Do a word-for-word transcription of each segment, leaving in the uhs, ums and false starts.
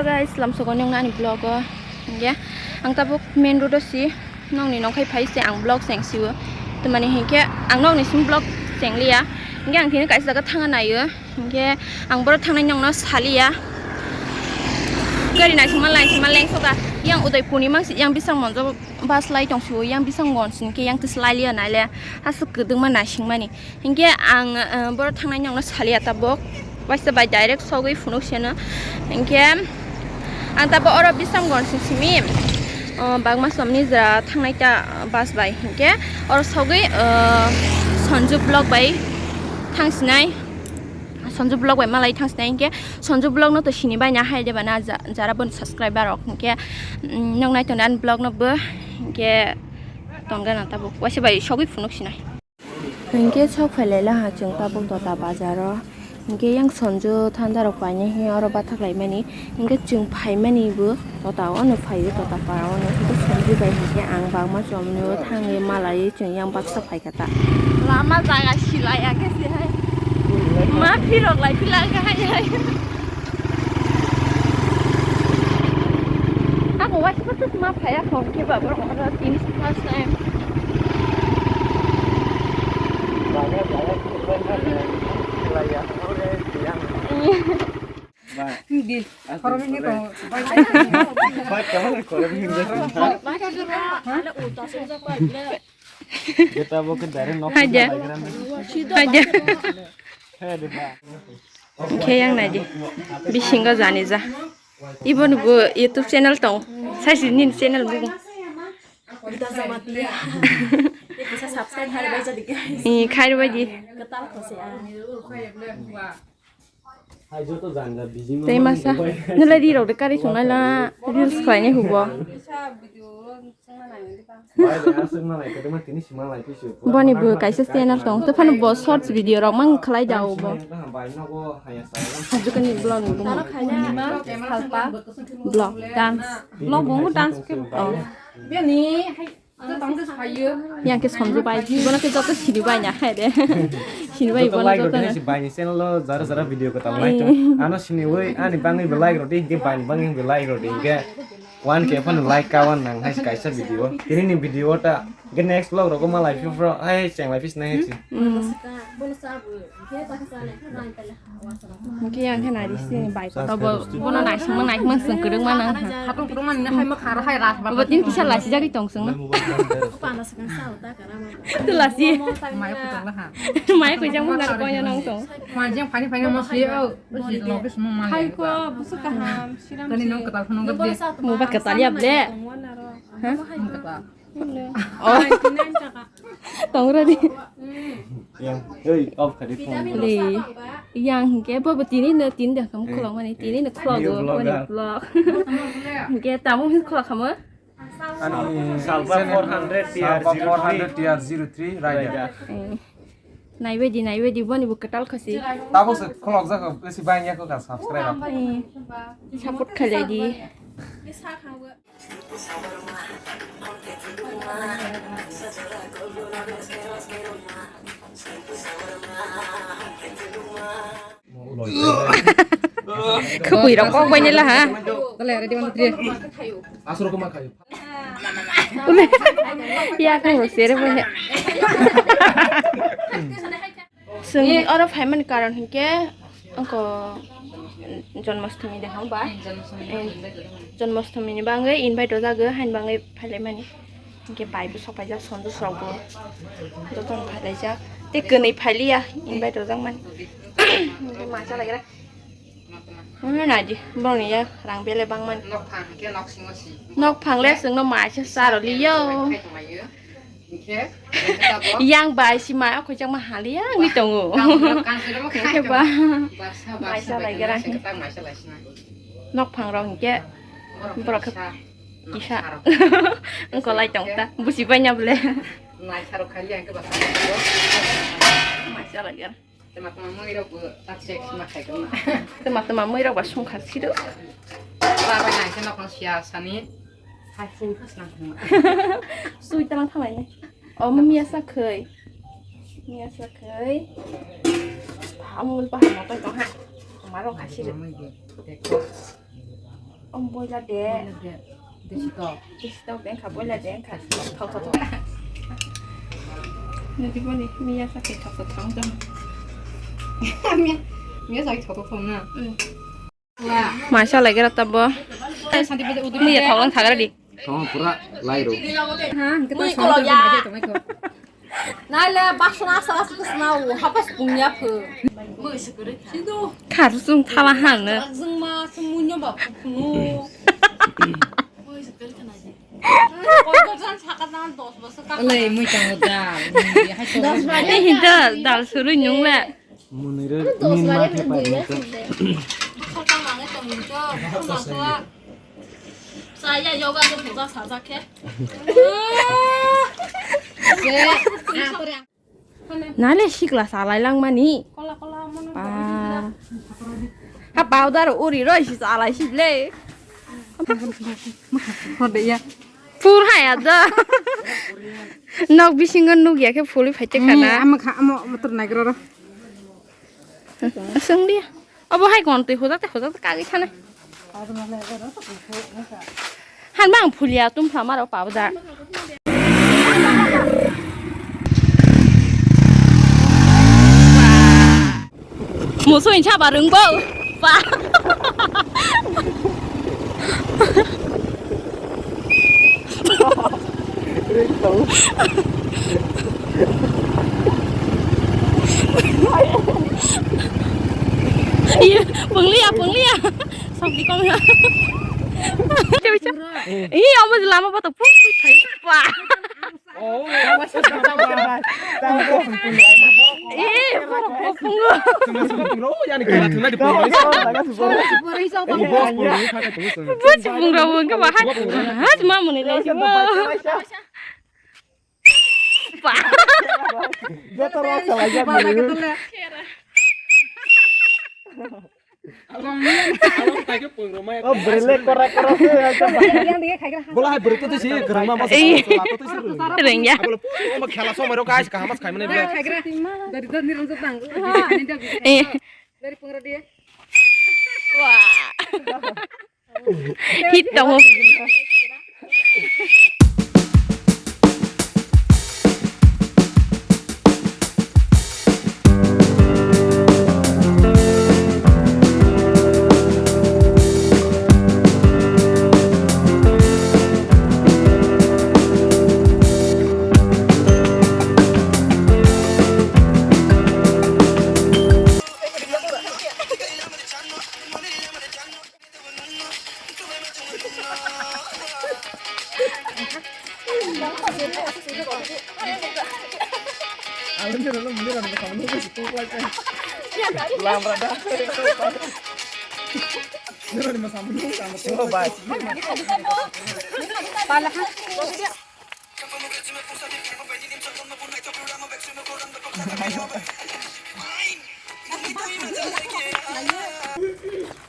Guys, lamsogo nongna ani vlog o. Hingke ang tabuk main road o si nongni nongkhai phai se ang vlog cheng siwo. Tamani hingke ang nongni sim vlog cheng liya. Hingke ang tini kaisa jaga thangna naio. Hingke ang boro thangnai nongno saliya. Gari naisingma laisingma lengsoka. Yang Udaipur ni mangsi yang bisang monjo bus lai tong siwo, yang bisang gon singke yang tis lai liya naile. Aswk kwdwngma naisingmani. Hinkhe ang, eh, boro thangnai nokno saliya tabuk. Waisa bai direct sogwi phunuk seno. Hinkhe ang tabuk oro Bisramganj simi, oh, Bagma somni jora thangnai ta bus bai. Hinkhe oro sogwi, eh, Sanju vlog bai thangsinai. Sanju vlog bai malai thangsinai hinkhe Sanju vlog no to sini bai na hai de bana ja-, jara bon subscriber rok hinkhe, mm, nok nai tongnai ani vlog no bo hinkhe tongna tabuk. Waisa bai sogwi phunuk sinai. Hinkhe sok phailai laha chwng tabuk Dota bazar o. Hinkhe yang Sanju thanda rok painai hi oro bathak laimani. Hinkhe chwng phaimani bo Dota ono phaio, Dota para ono. Hinkhe Sanju bai hinkhe ang bagma chomni o thangwi malaiwi chwng yang baksa phaikha ta. Lama jaga silai ya khe se hai. Ma phirok lai phila kha hai hai. Ako waisa ma phaya khong khe ba borok oro tini first time. Haja. Haja. Khe yang nai di. Bisingo jani ja. Ibo ni bo YouTube channel tong. Saisi nini channel bo. Ih, khairwbaidi. Tei masa, nilai rirok de kari songnai la reels khlainai hubo. Boni bo kaisa channel tong, tei phano bo shorts video rok mang khlai da o bo. Hajukani vlog ni bo. Vlog. Dance. Vlog bo dance khe. Oh. Yang khe Sanju bai, bono khe joto sini bai na hai de. Sini bai bono like joto rodi na. Bai ni channel o jara jara video ko tam like. Ano sini oi ani bangwi bo like rodi, hinkhe bai ni bangwi bo like rodi, hinkhe one K phano like ka one nang hai kaisa video. Tini ni video ta, hinkhe next vlog rogo malai phifro, ai cheng lai phis nai hai si. Hingke yang khe nai sini bai kotor bo, bono naisingma naisingma chwng kwrwngma nang kha. Khatung kwrwngma nini hai mwkhang rw hai ras ba. Bo tin kisa lasi jagwi tong chwngno. Tu lasi. Mai kutung na ha. Mai kutung na ha. Mai kutung na ha. Mai jeng phani phani mo si o. Si lo ke sumung ma. Hai ko busu kaham. Tani nong kwtal phano gede. Mo ba kwtal ya ble. Ha? Nong kwtal. Oh. Tongra di. Yang, hey, off kadi phone. Le. Yang hingke bo bo tini no tin da kam khulok mani tini no khulok go mani vlog. Hingke tamo hin khulok khamo. Ani salpa four hundred T R zero three. Four hundred T R zero three, right. Naibe di, naibe di, boni bo kwtal khasi. Tabo se khulok jak, besi bang ya ko ka subscribe. Support khalai di. Khwpwi rok kok bai nila ha. Kale ready one two three. Asur ko ma khayo. Ya ko sere bo he. Chwng oro phaimani karon hinkhe wngkha Janmashtami de hwnba? Eh, Janmashtami ni bagwi invite rwjago, haini bagwi phailaimani. Hinkhe bai bo sok paijak, Sanju rok bo jotono phailaijak. Tei kwnwi phailiya, invite rwjakmani. Hinkhe ma chalaigra. Hwnwi naidi, borokni ya rang belai bangmani. Nok phang le chwngno maisa charwliyo. Yang bai si mai o khojakma haliya wngwi tongo. Hinkhe ba maisa laigra. Nok phang rok hinkhe borok khe kisa wngkolai tongta busi paina bole. Maisa laigra. Twma twma mui rok bo tak sek sima khai kama. Twma twma mui rok ba sung kha siro. Ba bai nai se nok no sia sani. Hai sung kha sna thang. Sui tang thamai ne. O mo miya sa khoi. Miya sa khoi. Amul pa mo tong ha. Ma rok kha siro. Mui de. Dekho. Om boila de. Boila de. Desi tok. Desi tok de kha, boila de kha. Thok thok thok. Nadi boni miya sa ke thok thok thok. Miya, miya sa ke thok thok thok na. Hmm. Maisa lagi rata bo. Santi baja udu. Miya thok lang thagra di. Thok pura lai ro. Ha, kita mui santi kolo baja ya. Tong iko. Naile baksana asa asa kesana o hapas punya phe. Khar sung thala han ne. Jeng ma semuanya ba phu. Koi ko jan sakat na dos bosor ka. Ole mui tang dal. Dos bosor. Ini hinta dal suru nyung le. Munire min ma khe pai ni to. Khotang mangai tong ni to. Khotang to. Saya yoga to puja saja khe. Nale sikla salai lang mani. Kola kola mono. Pa. Ha powder uri roi si salai si le. Hode ya. Pur hai ada. Nok bisingo nuk ya khe phuli phai te khana. Ama kha ama motor nai gro. Sung dia. Abo hai kon twi hojak te hojak te kagwi sanai. Han bang phulia tum pha maro pabo da. Musu incha barung bo. Pa. Iya, penglia, penglia. Sok di kong ya. Iya, awas lama bata pun. Pa. Oh, awas. Eh, pungo. Cuma sepuluh, oh, ya, nih, kira, cuma di bawah. Buat si pungo, pungo, bahas. Bahas, mama nih, lah, cuma. Pa. Dia terus salah aja. Oh, beri le kora kora se ya. Bola hai beri tu si gerang ma mas. Rengya. Bola pu ma khela somai ro guys, kaham mas khai mane bele. Dari dari ni rong tang. Eh. Dari pengra dia. Wah. Hit tongo.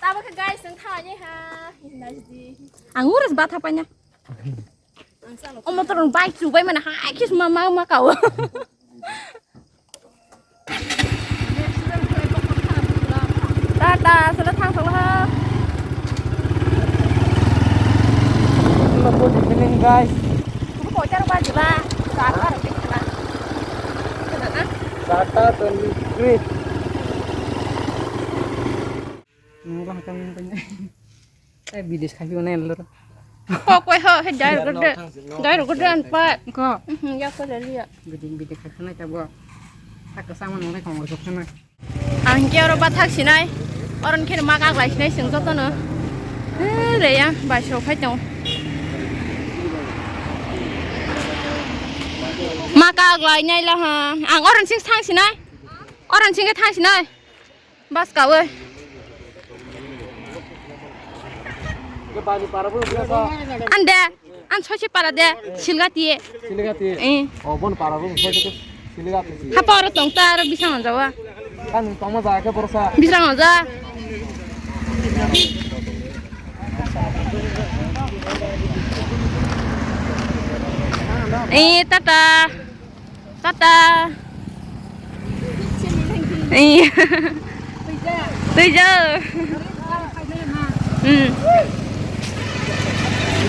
Tamo khe guys, ang thani ha. Ang urus batha panya. Omo torong bike chubai mana hai kis mama ma kau. Tata, sila thang sila ha. Good evening, guys. Kubu kochar ba jila. Sata, sata twenty-three. Nunggu lah kami tanya. Eh, bides khai piu nai lor. Ko koi ho, he dai ro gede. Dai ro gede an pa. Ko. Mhm, ya ko le liya. Bides, bides khai khana ta bo. Tak sama nang lai kong ro khana. Ang ke oro bathak sinai. Oron khe ma kak lai sinai sing joto no. Eh, le ya, bai so phai tong. Ma kak lai nai la ha. Ang oron sing thang sinai. Oron sing thang sinai. Bas kawe. Ande, an soise para de, silgati. Silgati. Eh. Oh, bon para bo soise silgati. Hapa oro tong ta aro bisang jawa. Kan tongma ja ke borsa. Bisang ja. Eh, tata. Tata. Iya. Tuijo.